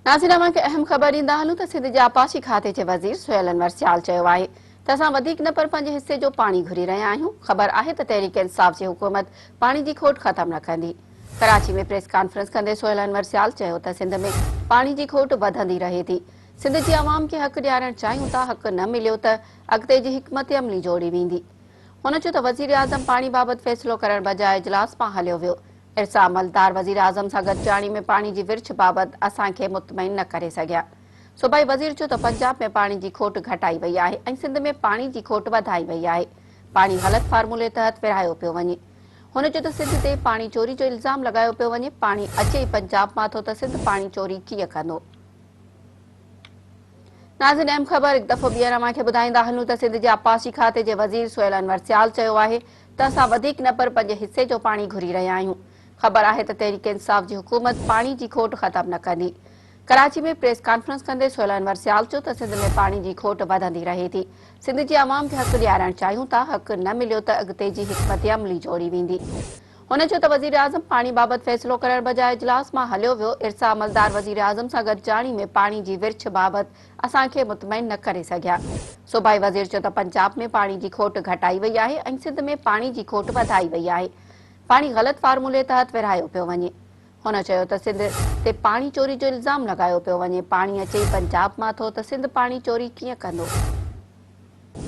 ناظرين اوهان کي اهم خبر ڏيندا هلون ته سنڌ جي آبپاشي کاتي جي وزير سهيل انور سيال چيو آهي ته اسان وڌيڪ نه پر پنهنجي حصي جو پاڻي گهري رهيا آهيون، خبر آهي ته تحريڪ انصاف جي حڪومت پاڻي جي کوٽ ختم نه ڪندي. ڪراچي ۾ پريس ڪانفرنس ڪندي سهيل انور سيال چيو ته سنڌ ۾ پاڻي جي کوٽ وڌندي رهي ٿي، سنڌ جي عوام کي حق ڏيارڻ چاهيون ٿا، حق نه مليو ته اڳتي جي حڪمت عملي جوڙي ويندي. هن چيو ته وزيراعظم پاڻي بابت فيصلو ڪرڻ بجاء اجلاس مان هليو ويو، ارسا عملدار وزيراعظم سان گڏجاڻي ۾ پاڻي جي ورڇ بابت اسان کي مطمئن نه ڪري سگهيا. صوبائي وزير چيو ته پنجاب ۾ پاڻي جي کوٽ گهٽائي وئي آهي ۽ سنڌ ۾ پاڻي جي کوٽ وڌائي وئي آهي، پاڻي غلط فارمولي تحت ورهايو پيو وڃي. هن چيو ته سنڌ تي پاڻي چوري جو الزام لڳايو پيو وڃي، پاڻي اچي ئي پنجاب مان ٿو ته سنڌ پاڻي چوري ڪيئن ڪندو؟ ناظرين اهم خبر هڪ دفعو ٻيهر اوهان کي ٻڌائيندا هلون ته سنڌ جي آبپاشي کاتي جي وزير سهيل انور سيال چيو آهي ته اسان وڌيڪ نه پر پنهنجي حصي جو پاڻي گهري رهيا آهيون خبر آهي ته تحريڪ انصاف جي حڪومت پاڻي جي کوٽ ختم نه ڪندي ڪراچي ۾ پريس ڪانفرنس ڪندي سهيل انور سيال چيو ته سنڌ ۾ پاڻي جي کوٽ وڌندي رهي ٿي سنڌ جي عوام کي حق ڏيارڻ چاهيون ٿا حق نه مليو ته اڳتي جي حڪمت عملي جوڙي ويندي هن چيو ته وزيراعظم پاڻي بابت فيصلو ڪرڻ بجاء اجلاس مان هليو ويو، ارسا عملدار وزيراعظم سان گڏجاڻي ۾ پاڻي جي ورڇ بابت اسان کي مطمئن نه ڪري سگهيا. صوبائي وزير چيو ته پنجاب ۾ پاڻي جي کوٽ گهٽائي وئي آهي ۽ سنڌ ۾ پاڻي جي کوٽ وڌائي وئي آهي، پاڻي غلط فارمولي تحت ورهايو پيو وڃي. هن چيو ته سنڌ تي پاڻي چوري جو الزام لڳايو پيو وڃي، پاڻي اچي ئي پنجاب مان ٿو ته سنڌ پاڻي چوري ڪيئن ڪندو؟